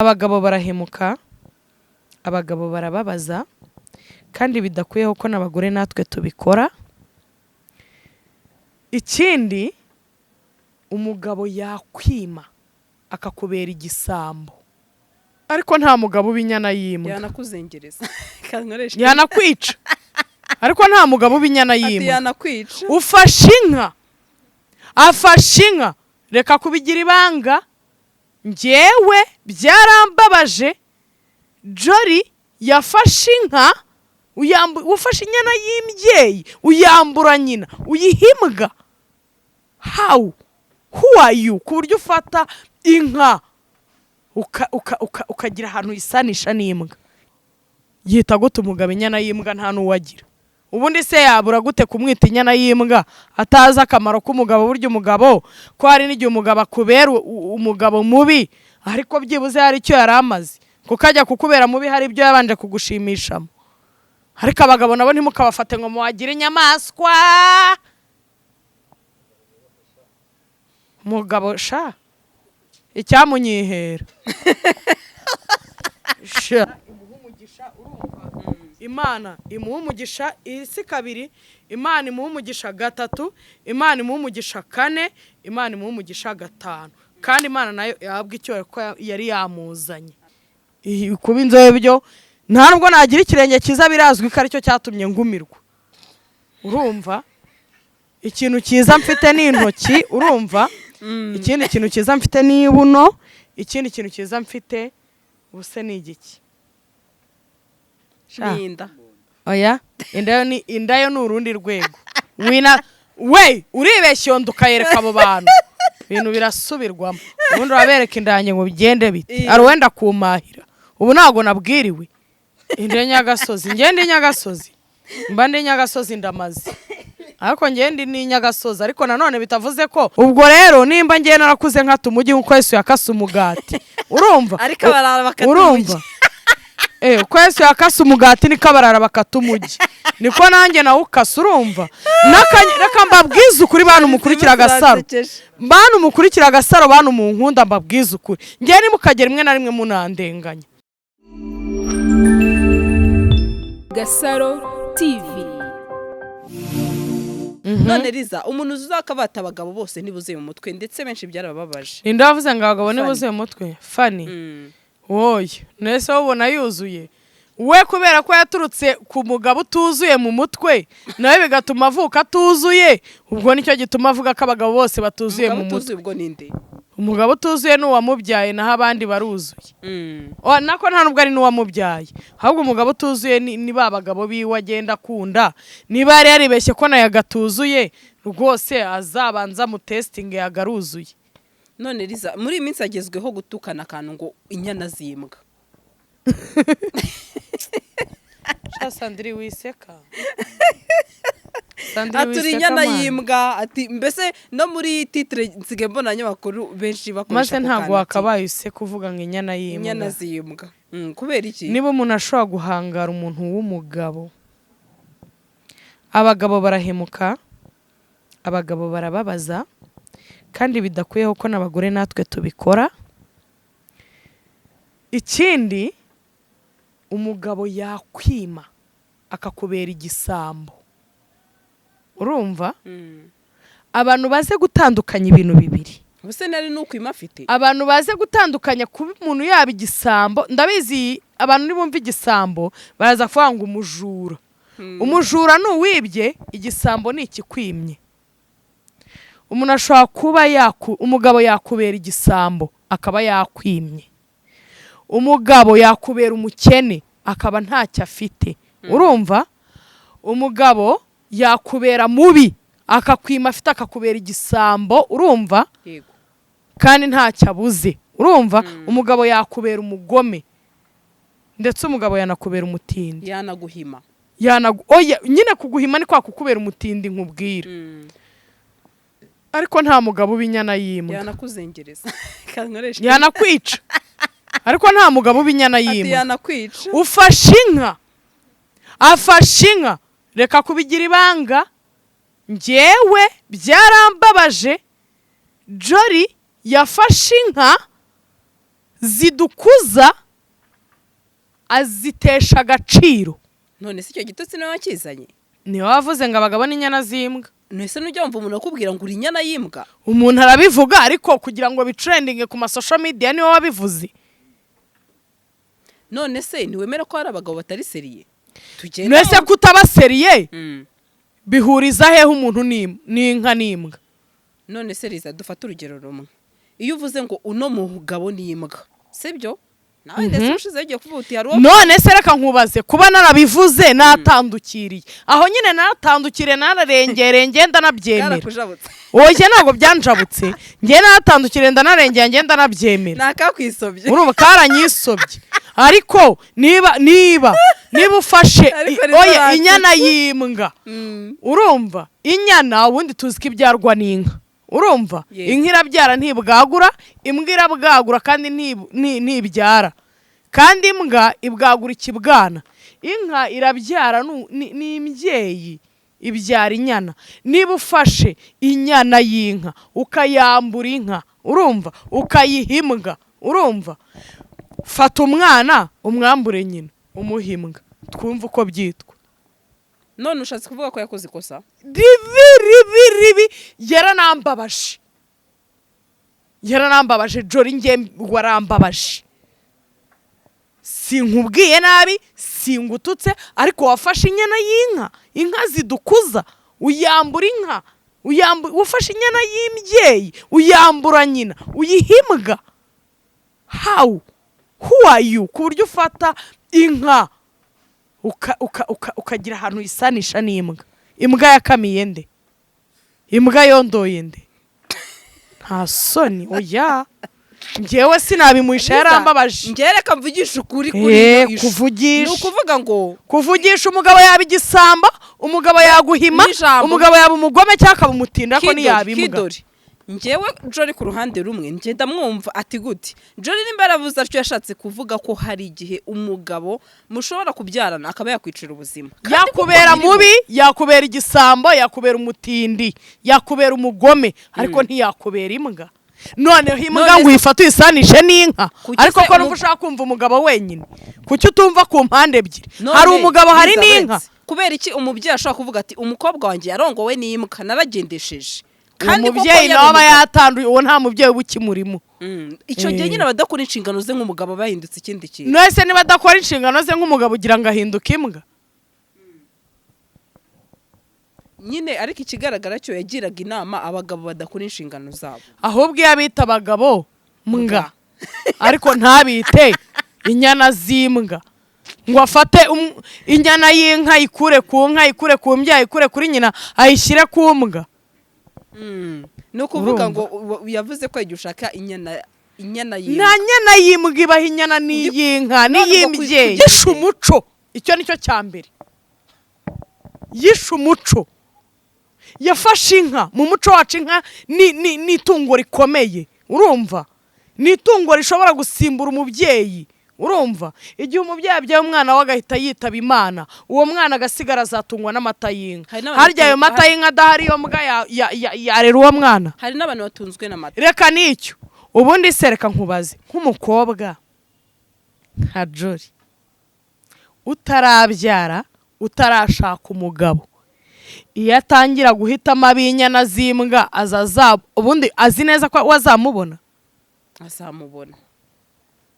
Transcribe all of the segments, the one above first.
Abagabo barahemuka, abagabo barababaza, kandi bidakuyeho ko n'abagore natwe tubikora. Ikindi, umugabo yakwima akakubera igisambo, ariko nta mugabo uba inyana y'imbwa. Yanakuzengereza. Kankoresha. Yanakwica, ariko nta mugabo uba inyana Ati y'imbwa. Yanakwica. Ufashe inka, afashe inka, reka kubigira ibanga. Njyewe byarambabaje. Jori yafashe inka, ufashe inyana y'imbyeyi, uyambura nyina, uyiha imbwa. How, who are you ku buryo ufata inka ukagira ahantu uyisanisha n'imbwa? Yita gute umugabo inyana y'imbwa? Nta n'uwagira. Ubundi se yabura gute kumwita inyana y'imbwa atazi akamaro k'umugabo? Burya umugabo, ko hari n'igihe umugabo akubera umugabo mubi, ariko byibuze hari icyo yari amaze, kuko ajya kukubera mubi hari ibyo yabanje kugushimishamo. Ariko abagabo nabo ntimukabafate ngo muwagire inyamaswa. Umugabo sha, icyamunyihera sha. Imana imuha umugisha isi kabiri, Imana imuha umugisha gatatu, Imana imuha umugisha kane, Imana imuha umugisha gatanu, kandi Imana nayo yahabwa icyubahiro ko yari yamuzanye. Kuba inzobe byo, nta nubwo nagira ikirenge cyiza, birazwi ko aricyo cyatumye ngumirwa. Urumva, ikintu cyiza mfite ni intoki. Urumva, ikindi kintu cyiza mfite ni ibuno. Ikindi kintu cyiza mfite ubuse ni igiki? Sha. N'inda. Oya, inda yo ni urundi rwego. Wina we, uribeshya iyo nda ukayereka abo bantu, ibintu birasubirwamo. Ubundi urabereka inda yanjye ngo bigende bite? Hari uwenda kumahira. Ubu ntabwo nabwiriwe inda ya Nyagasozi. Ngende Nyagasozi, mba ndi Nyagasozi, ndamaze, ariko ngende ni Nyagasozi. Ariko nanone bitavuze ko ubwo rero nimba ngiye narakuze nkata umujyi nk'uko Yesu yakase umugati, urumva? Ariko abarara bakata Urumva? umujyi. Uko Yesu yakase umugati niko abarara bakata umujyi, niko nanjye nawukase. Urumva? Reka mbabwize ukuri, bantu mukurikira Agasaro. Zirasekeje. Bantu mukurikira Agasaro, bantu mu nkunda, mbabwize ukuri, ngewe nimukagera rimwe na rimwe munandenganya. Gasaro TV. None Riza, umuntu uzakabata abagabo bose ntibuzuye mu mutwe, ndetse benshi byarababaje. Ninde wavuze ngo abagabo Fani. ntibuzuye mu mutwe? Fani woye, nese wowe ubona yuzuye we? Kubera ko yaturutse ku mugabo utuzuye mu mutwe, nawe bigatuma avuka atuzuye. Ubwo nicyo gituma avuga ko abagabo bose batuzuye Umugabo mu mutwe. utuzuye ubwo ninde? Umugabo utuzuye ni uwamubyaye, naho abandi baruzuye. O, nako nta nubwo ari n'uwamubyaye, ahubwo umugabo utuzuye ni ba bagabo biwe agenda akunda. Niba yari yaribeshye ko nayo agatuzuye rwose, azabanza mutesitinge yagaruzuye. None Riza, muri iyi minsi hagezweho gutukana akantu ngo inyana z'imbwa. Sha Sandri, wiseka. Sandri, Aturi wiseka inyana man. y'imbwa, ati mbese no muri titre nsigaye mbona abanyamakuru benshi bakoresha Maze ako ntabwo kantu ati, wakabaye useka uvuga ngo inyana inyana y'imbwa. z'imbwa. Kubera iki? Niba umuntu ashobora guhangara umuntu w'umugabo. Abagabo barahemuka, abagabo barababaza, kandi bidakuyeho ko n'abagore natwe tubikora. Ikindi, umugabo yakwima akakubera igisambo. Urumva? Abantu baze gutandukanya ibintu bibiri. Ubuse nari nukwima afite. Abantu baze gutandukanya kuba umuntu yaba igisambo. Ndabizi, abantu nibumva igisambo baraza kuvuga ngo umujura. Umujura ni uwibye, igisambo ni ikikwimye. Umuntu ashobora kuba umugabo yakubera igisambo akaba yakwimye, umugabo yakubera umukene akaba ntacyo afite. Urumva, umugabo yakubera mubi akakwima afite, akakubera igisambo. Urumva? Yego. Kandi ntacyo abuze. Urumva, umugabo yakubera umugome, ndetse umugabo yanakubera umutindi. Yanaguhima. Oya nyine, kuguhima ni kwa kukubera umutindi nkubwira. Ariko nta mugabo uba inyana y'imbwa. Yanakuzengereza. Kankoresha. Yanakwica, ariko nta mugabo uba inyana Ati y'imbwa. yanakwica. Ufashe inka, afashe inka, reka kubigira ibanga. Njyewe byarambabaje. Jori yafashe inka. Zidukuza azitesha agaciro. None se icyo gitutsi niwe wakizanye? Niwe wavuze ngo abagabo n'inyana z'imbwa. None se nujya wumva umuntu akubwira ngo uri inyana y'imbwa? Umuntu arabivuga, ariko kugira ngo bitrendinge ku ma social media, niwe wabivuze. None se ntiwemera ko hari abagabo batari sérieux? Tugenda. Mbese kutaba sérieux bihuriza hehe umuntu n'inka n'imbwa? None se Riza, dufate urugero rumwe: iyo uvuze ngo uno mugabo ni imbwa, sibyo? Nawe ndetse ushize ugiye kuvuga uti hari uwo. None se reka nkubaze, kuba narabivuze natandukiriye aho nyine, naratandukiriye, nararengereye, ngenda nabyemera. Bwarakujabutse. Oya, ntabwo byanjabutse. Njye naratandukiriye, ndanarengera, ngenda nabyemera. Ni akakwisobye. Urumva karanyisobye, ariko niba ufashe Ariko oya rizaracitse. inyana y'imbwa, urumva inyana ubundi tuzi ko ibyarwa n'inka, urumva? Inka irabyara, ntibwagura. Imbwa irabwagura kandi ntibyara, kandi imbwa ibwagura ikibwana. Inka irabyara, ni imbyeyi, ibyara inyana. Niba ufashe inyana y'inka ukayambura inka, urumva, ukayiha imbwa, urumva, fata umwana umwambure nyina umuha imbwa, twumve uko byitwa. None ushatse kuvuga ko yakoze ikosa? Ribi, ribi, ribi. Yaranambabaje, yaranambabaje. Jori, nge warambabaje. Sinkubwiye nabi, singututse, ariko wafashe inyana y'inka, inka zidukuza, uyambura inka, wafashe inyana y'imbyeyi uyambura nyina uyiha imbwa. How, who are you ku buryo ufata inka ukagira ahantu uyisanisha n'imbwa? Imbwa yakamiye nde? Imbwa yondoye nde? Nta soni? Oya, njyewe sinabimuhisha, yarambabaje. Njye reka mvugishe ukuri kuri ino issue. Kuvugisha. Ni ukuvuga ngo Kuvugisha, umugabo yaba igisambo, umugabo yaguhima, N'ijambo. umugabo yaba umugome cyangwa akaba umutinda, ariko Kidori, ntiyaba imbwa. Kidori, njyewe Jori ku ruhande rumwe ngenda mwumva ati gute Jori nimba yaravuze atyo, yashatse kuvuga ko hari igihe umugabo mushobora kubyarana akaba yakwicira ubuzima. Kandi Yakubera koko birimo. mubi, yakubera igisambo, yakubera umutindi, yakubera umugome, ariko ntiyakubera imbwa. Noneho imbwa None ngo uyifate uyisanishe n'inka. Kuki Ariko se ko numva ushaka kumva umugabo wenyine, kuki utumva ku mpande ebyiri? None, Hari umugabo, hari Elizabeth, n'inka. Kubera iki umubyeyi ashobora kuvuga ati umukobwa wanjye yarongowe n'imbwa, naragendesheje? Uwo Kandi koko mubyeyi yari nawe aba umugabo. yatanduye, uwo nta mubyeyi uba ukimurimo. Icyo gihe nyine abadakora inshingano ze nk'umugabo bahindutse ikindi kintu. None niba adakora inshingano ze nk'umugabo, ugira ngo ahinduke imbwa? Nyine ariko ikigaragara cyo yagiraga inama abagabo badakora inshingano zabo. Ahubwo iyo abita abagabo mbwa, ariko ntabite inyana z'imbwa, ngo afate inyana y'inka ayikure ku nka, ayikure ku mbyayi, ayikure kuri nyina, ayishyire ku mbwa. Ni ukuvuga Urumva? ngo yavuze ko igihe ushaka inyana y'imbwa. Nta nyana y'imbwa ibaho, inyana ni iy'inka. None ngo N'iy'imbyeyi. Yishe umuco, icyo nicyo cya mbere. Yishe umuco, yafashe inka. Mu muco wacu inka ni itungo rikomeye, urumva, ni itungo rishobora gusimbura umubyeyi. Urumva, igihe umubyeyi abyaye umwana we agahita yitaba Imana, uwo mwana agasigara azatungwa n'amata y'inka. Hari n'abantu Harya ayo mata y'inka adahari, iyo mbwa yarera uwo mwana? Hari n'abantu batunzwe n'amata. Reka n'icyo. Ubundi se reka nkubaze, nk'umukobwa nka Jori utarabyara, utarashaka umugabo, iyo atangira guhitamo ab'inyana z'imbwa, aza ubundi azi neza ko wazamubona? Azamubona.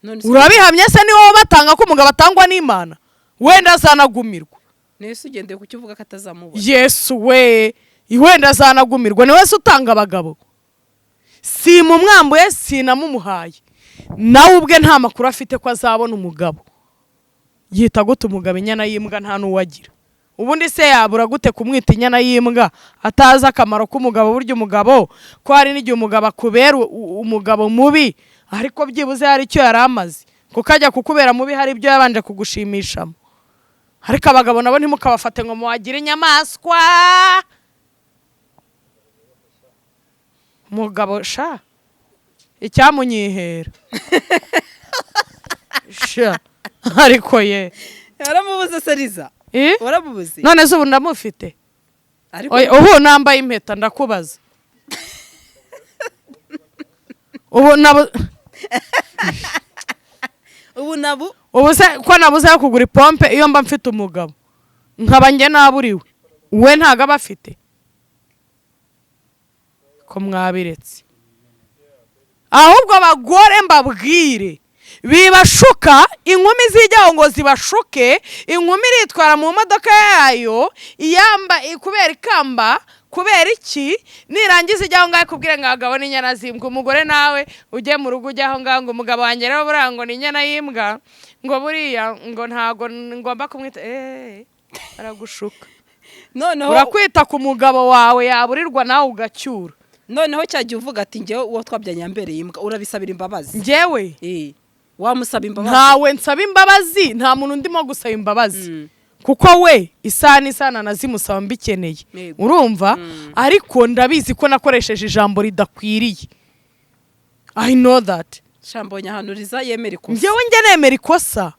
None se Urabihamya se? Ni wowe batanga ko umugabo atangwa n'Imana, wenda azanagumirwa. None se ugendeye ku cyo uvuga ko atazamubona? Yesu we, wenda azanagumirwa. Ni wese utanga abagabo. Simumwambuye, sinamumuhaye, nawe ubwe nta makuru afite ko azabona umugabo. Yita gute umugabo inyana y'imbwa, nta n'uwo agira? Ubundi se yabura gute kumwita inyana y'imbwa atazi akamaro k'umugabo? Burya umugabo, ko hari n'igihe umugabo akubera umugabo mubi, ariko byibuze hari icyo yari amaze, kuko ajya kukubera mubi hari ibyo yabanje kugushimishamo. Ariko abagabo nabo ntimukabafate ngo muwagire inyamaswa. Umugabo sha, icyamunyihera sha, ariko ye. Waramubuze se, Riza? Eh? Waramubuze? None se ubu ndamufite? Ariko Oya, ubu nambaye impeta, ndakubaza, ubu nabo Ubu nabu. Ubu se ko nabuze ayo kugura ipompe, iyo mba mfite umugabo nkaba njye naburiwe, we ntago aba afite? Ko mwabiretse? Ahubwo abagore mbabwire, bibashuka inkumi zijyaho ngo zibashuke. Inkumi iritwara mu modoka yayo, iyamba kubera ikamba, kubera iki, nirangiza ijya aho ngaho ikubwire ngo abagabo ni inyana z'imbwa. Umugore nawe ujye mu rugo, ujye aho ngaho ngo umugabo wanjye rero buriya ngo ni inyana y'imbwa, ngo buriya ngo ntago ngomba kumwita. Eee, aragushuka. Noneho Urakwita ku mugabo wawe, yaburirwa nawe ugacyura. Noneho cyagiye uvuga ati njyewe uwo twabyanye yambereye imbwa, urabisabira imbabazi? Njyewe? Eh, wamusaba imbabazi? Ntawe nsaba imbabazi, nta muntu ndimo gusaba imbabazi, kuko we isaha n'isaha nanazimusaba mbikeneye. Urumva, ariko ndabizi ko nakoresheje ijambo ridakwiriye, I know that. Shambonye ahantu Riza yemera ikosa. Njyewe njye nemera ikosa.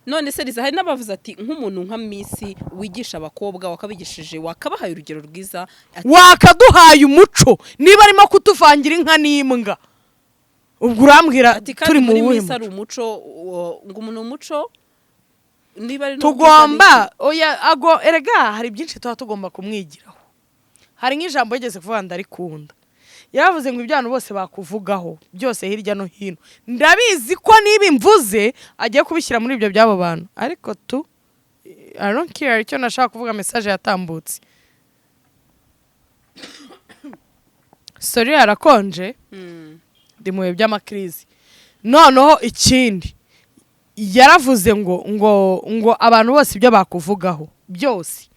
None se Riza, hari n'abavuze ati nk'umuntu nka Miss wigisha abakobwa, wakabigishije, wakabahaye urugero rwiza ati, Wakaduhaye umuco niba arimo kutuvangira inka n'imbwa, ubwo urambwira ati kandi turi mu muri wuhe Miss ari muco? Umuco ngo umuntu umuco niba ari Tugomba, oya, ago erega hari byinshi tuba tugomba kumwigiraho. Hari nk'ijambo yigeze kuvuga ndarikunda, yaravuze ngo ibyo abantu bose bakuvugaho byose hirya no hino, ndabizi ko niba imvuze agiye kubishyira muri ibyo by'abo bantu, ariko tu I don't care. Icyo nashaka kuvuga, message yatambutse. Sorry, yarakonje. Ndi mu bihe by'amakirizi. Noneho ikindi yaravuze ngo abantu bose ibyo bakuvugaho byose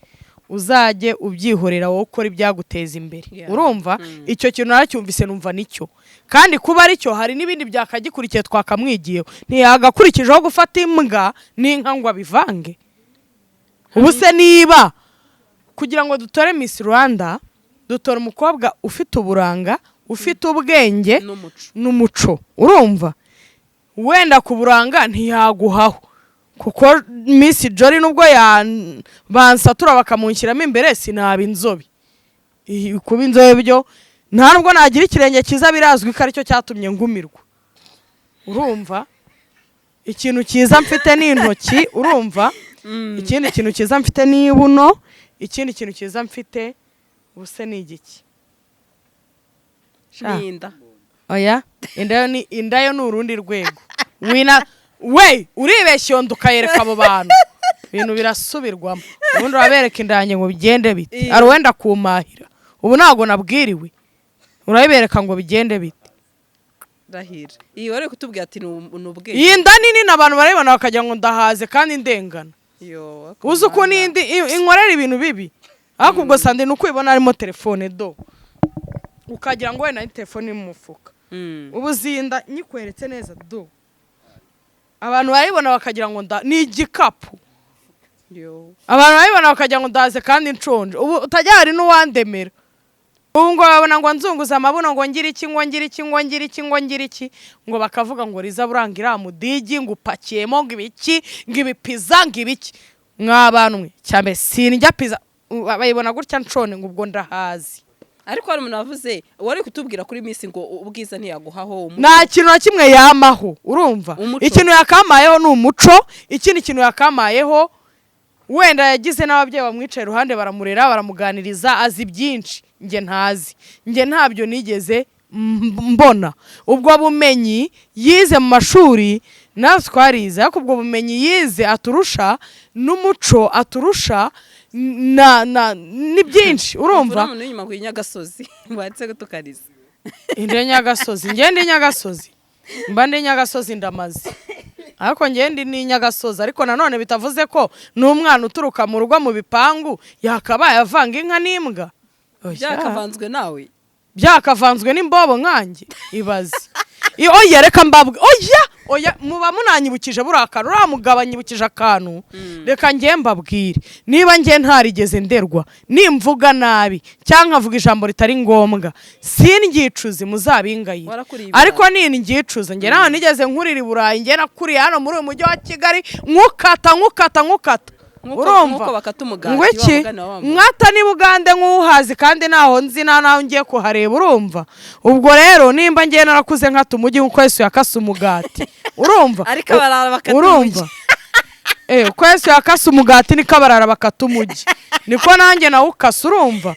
uzajye ubyihorera, wowe ukora ibyaguteza imbere. Urumva, icyo kintu naracyumvise numva nicyo, kandi kuba aricyo hari n'ibindi byakagikurikiye twakamwigiyeho. Ntiyagakurikijeho gufata imbwa n'inka ngo abivange. Ubu se niba kugira ngo dutore Miss Rwanda dutora umukobwa ufite uburanga, ufite ubwenge n'umuco, n'umuco, urumva wenda ku buranga ntiyaguhaho, kuko Miss Jolly nubwo ya bansatura bakamunshyiramo imbere sinaba inzobe. Kuba inzobe byo nta nubwo nagira ikirenge cyiza, birazwi ko aricyo cyatumye ngumirwa. Urumva, ikintu cyiza mfite ni intoki. Urumva, ikindi kintu cyiza mfite ni ibuno. Ikindi kintu cyiza mfite ubuse ni igiki? Sha. N'inda. Oya, inda yo ni urundi rwego. Wina we uribeshya, iyo nda ukayereka abo bantu, ibintu birasubirwamo. Ubundi urabereka inda yanjye ngo bigende bite? Hari uwenda kumahira ubu, ntabwo nabwiriwe. Urabibereka ngo bigende bite? Rahira, iyi wari kutubwira ati ni ubwenge. Iyi nda ni nini, abantu barayibona bakagira ngo ndahaze kandi ndengana. Yo. Uzi ukuntu iyi ndi inkorera ibintu bibi? Ariko ubwo sandi ni uko ubibona harimo telefone do, ukagira ngo wenda ni telefone iri mu mufuka. Ubu zinda nyikweretse neza do, abantu barayibona bakagira ngo nda ni igikapu. Yo. Abantu barayibona bakagira ngo ndaze kandi nshonje. Ubu utajya hari n'uwandemera ubu ngo babona ngo nzunguze amabuno, ngo ngire iki, ngo ngire iki, ngo ngire iki, ngo ngire iki, ngo bakavuga ngo Riza buranga iriya mudigi, ngo upakiyemo ngo ibiki, ngo ibipiza, ngo ibiki. Mw'abantu mwe, cyambere sindya pizza. Bayibona gutya nshone ngo ubwo ndahazi. Ariko hari umuntu wavuze, wari kutubwira kuri Miss ngo ubwiza ntiyaguhaho, umuco. Nta kintu na kimwe yamaho, urumva? Umuco. Ikintu yakamayeho ni umuco. Ikindi kintu yakamayeho, wenda yagize n'ababyeyi bamwicaye iruhande, baramurera, baramuganiriza, azi byinshi njye ntazi, njye ntabyo nigeze mbona. Ubwo bumenyi yize mu mashuri natwe twarize, ariko ubwo bumenyi yize aturusha n'umuco aturusha na ni byinshi, urumva? Umuntu w'inyuma ngo inyagasozi watse gutukariza. Indi nyagasozi, ngende nyagasozi, mba ndi nyagasozi, ndamaze, ariko ngende ni nyagasozi. Ariko nanone bitavuze ko n'umwana uturuka mu rugo mu bipangu yakabaye avanga inka n'imbwa. Oya. Byakavanzwe nawe. Byakavanzwe n'imbobo nkanjye, ibaze. Oya, reka mbabwe, oya, oya, muba munanyibukije buriya kantu, uriya mugabo anyibukije akantu. Reka njye mbabwire, niba njye ntarigeze nderwa, nimvuga nabi cyangwa nkavuga ijambo ritari ngombwa sindyicuze, muzabingayire. Warakuriye i Burayi. Ariko nindyicuza, njye nawe nigeze nkurira i Burayi, njye nakuriye hano muri uyu mujyi wa Kigali, nkukata, nkukata, nkukata. Urumva? Nk'uko bakata umugati. Ngo iki? Wa mugani wa wa muntu. Mwata ni Bugande nk'uhazi, kandi ntaho nzi, nta naho ngiye kuhareba, urumva? Ubwo rero nimba ngiye narakuze nkata umujyi nk'uko Yesu yakase umugati, urumva? Ariko abarara bakata Urumva? umujyi. Uko Yesu yakase umugati niko abarara bakata umujyi, niko nanjye nawukase, urumva?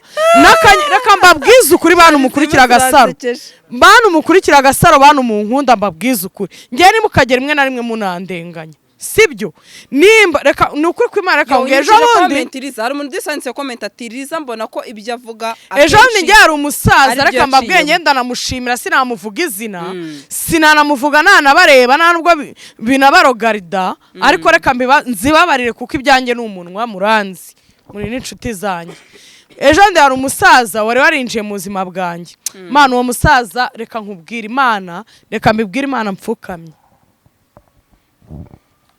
Reka mbabwize ukuri, bantu mukurikira Agasaro, Zirasekeje. bantu mukurikira Agasaro, bantu mu nkunda, mbabwize ukuri, ngewe nimukagera rimwe na rimwe munandenganya, sibyo? Nimba reka ni ukuri kw'Imana, reka Yo, ngo ejo unyujije bundi comment Liza, hari umuntu udisanditse comment ati: "Liza, mbona ko ibyo avuga Ejo bundi akenshi njye hari umusaza, aribyo reka mbabwiye, yaciyemo." ngenda namushimira, sinamuvuga izina, sinanamuvuga, nanabareba nta nubwo binabarogarida, ariko reka nzibabarire kuko ibyanjye ni umunwa, muranzi, muri n'inshuti zanjye. Ejo bundi hari umusaza wari warinjiye mu buzima bwanjye. Imana, uwo musaza, reka nkubwire Imana, reka mbibwire Imana mpfukamye,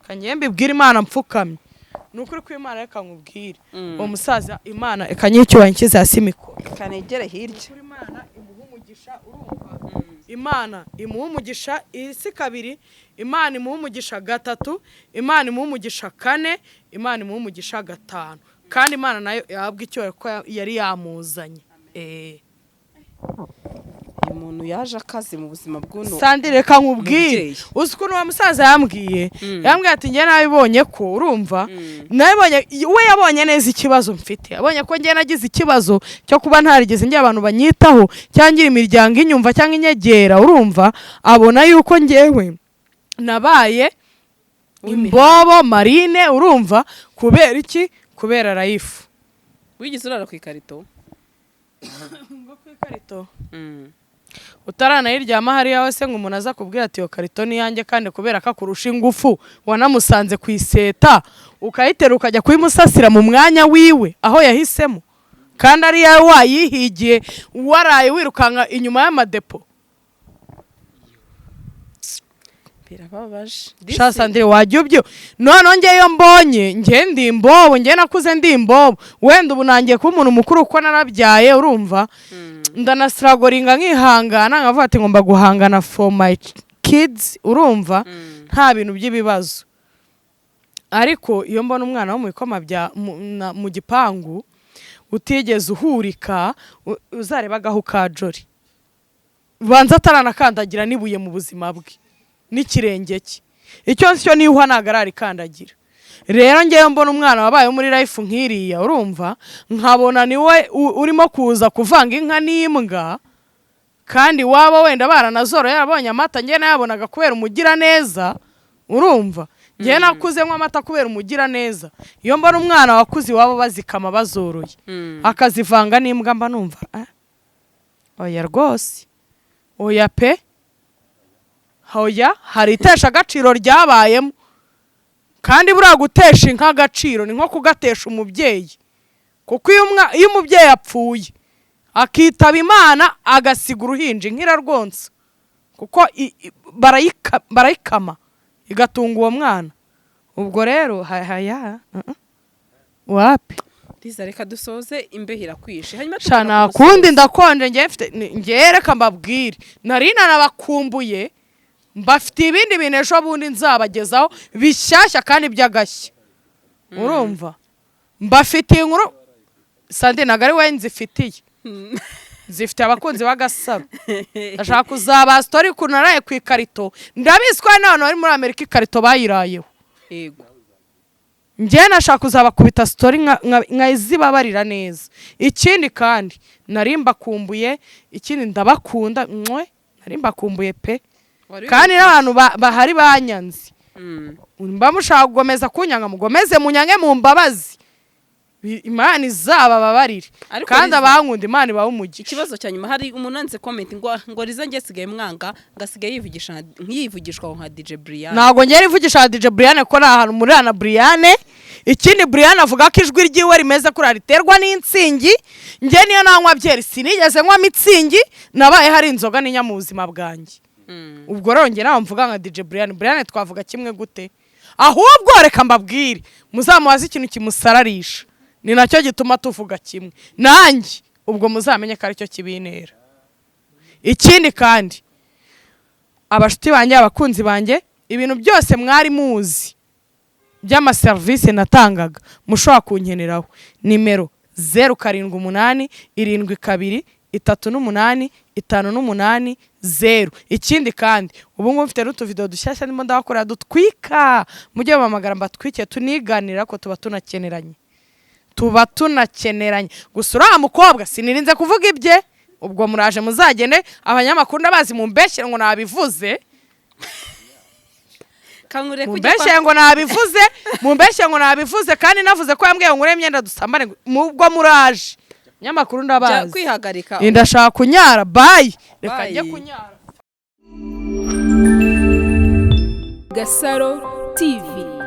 reka njye mbibwire Imana mpfukamye, ni ukuri kw'Imana, reka nkubwire, uwo musaza, Imana reka nyicyubahiro nshyize hasi mikoro. Kanegere hirya. Kuri Imana imuha umugisha, urumva? Imana imuha umugisha isi kabiri, Imana imuha umugisha gatatu, Imana imuha umugisha kane, Imana imuha umugisha gatanu, kandi Imana nayo yahabwa icyubahiro ko yari yamuzanye. Uyu muntu yaje akaze mu buzima bw'uno Sandi, reka nkubwire. mubyeyi. Uzi ukuntu uwo musaza yambwiye? Yambwiye ati: "Njye nabibonye ko, urumva, nabibonye." We yabonye neza ikibazo mfite, yabonye ko njye nagize ikibazo cyo kuba ntarigeze ngira abantu banyitaho cyangwa ngira imiryango inyumva cyangwa inyegera, urumva? Abona yuko njyewe nabaye imbobo marine, urumva? Kubera iki? Kubera life. Wigeze urara ku ikarito? Ngo ku ikarito? Utaranayiryama hariya wese ngo umuntu aza kubwira ati: "Iyo karito ni iyanjye," kandi kubera ko akurusha ingufu wanamusanze ku iseta, ukayitera ukajya kuyimusasira mu mwanya wiwe aho yahisemo, kandi ari iyawe wayihigiye, waraye wirukanka inyuma y'amadepo. Birababaje. Sha Sandrine, wajya ubyo noneho ngewe iyo mbonye, ngewe ndi imbobo, ngewe nakuze ndi imbobo, wenda ubu nangiye kuba umuntu mukuru kuko narabyaye, urumva? Ndanasiragoringa, nkihangana, nkavuga ati ngomba guhangana for my kids, urumva? Nta bintu by'ibibazo. Ariko iyo mbona umwana wo mu bikoma bya mu gipangu utigeze uhurika, uzareba agahu ka Jori, banza ataranakandagira n'ibuye mu buzima bwe n'ikirenge cye, icyo nzi cyo niba ntabwo ararikandagira. Rero ngewe mbona umwana wabaye muri life nk'iriya, urumva, nkabona niwe urimo kuza kuvanga inka n'imbwa, kandi waba wenda baranazoroye, yarabonye amata, ngewe nayabonaga kubera umugiraneza, urumva? Ngewe nakuze nywa amata kubera umugiraneza. Iyo mbona umwana wakuze iwabo bazikama bazoroye, akazivanga n'imbwa, mba numva ah, oya rwose, oya pe, oya, hari itesha agaciro ryabayemo. Kandi buriya gutesha inka agaciro ni nko kugatesha umubyeyi, kuko iyo umubyeyi apfuye akitaba Imana agasiga uruhinja, inka irarwonsa, kuko barayikama igatunga uwo mwana. Ubwo rero haya wapi. Liza, reka dusoze, imbeho irakwishe, hanyuma Sha, tugana ku nta kundi. musozo. Ndakonje ngewe mfite ngewe reka mbabwire, nari nanabakumbuye, mbafitiye ibindi bintu ejo bundi nzabagezaho bishyashya kandi by'agashya, urumva? Mbafitiye inkuru, Sandi, ntabwo ari wowe nzifitiye, zifitiye abakunzi b'Agasaro. Ndashaka kuzaba story ukuntu naraye ku ikarito. Ndabizi ko hari n'abantu bari muri Amerika ikarito bayirayeho. Njyewe nashaka kuzabakubita story nkazibabarira neza. Ikindi kandi nari mbakumbuye, ikindi ndabakunda mwe, nari mbakumbuye pe. Wari Kandi n'abantu bahari banyanze, mba mushaka gukomeza kunyanga, mugomeze munyange mu mbabazi. Imana izabababarire. Ariko Kandi Liza- abankunda, Imana ibahe umugisha. Ikibazo cya nyuma, hari umuntu wanditse comment ngo Liza njye sigaye mwanga, ngo asigaye yivugisha nk'iyivugishwa nka DJ Brian. Ntabwo ngera ivugisha DJ Brian, ko nta hantu muri na Brian. Ikindi, Brian avuga ko ijwi ryiwe rimeze kuriya riterwa n'insingi. Njye niyo nanywa byeri, sinigeze nywa Mützig, nabaye hari inzoga n'inya mu buzima bwanjye. Ubwo rero njye nawe mvuga nka DJ Brian, Brian twavuga kimwe gute? Ahubwo reka mbabwire, muzamubaze ikintu kimusararisha, ni nacyo gituma tuvuga kimwe nanjye, ubwo muzamenye ko aricyo kibintera. Ikindi kandi, abashuti banjye, abakunzi banjye, ibintu byose mwari muzi. By'amaserivisi natangaga mushobora kunkeneraho, nimero 0787238580. Ikindi kandi, ubu ngubu mfite n'utuvidewo dushyashya ndimo ndabakorera dutwika. Mujye muhamagara mbatwike, tuniganira ko tuba tunakeneranye, tuba tunakeneranye. Gusa uriya mukobwa sinirinze kuvuga ibye. Ubwo muraje muzagende, abanyamakuru ndabazi, mumbeshyire ngo nabivuze. Kankure kujya kwa Mumbeshyire ngo nabivuze, mumbeshyire ngo nabivuze, kandi navuze ko yambwiye ngo ngure imyenda dusambane. Ubwo muraje, nyamakuru Jya ndabazi. kwihagarika. Ndashaka kunyara, bye, reka Bye. njye kunyara. Gasaro TV.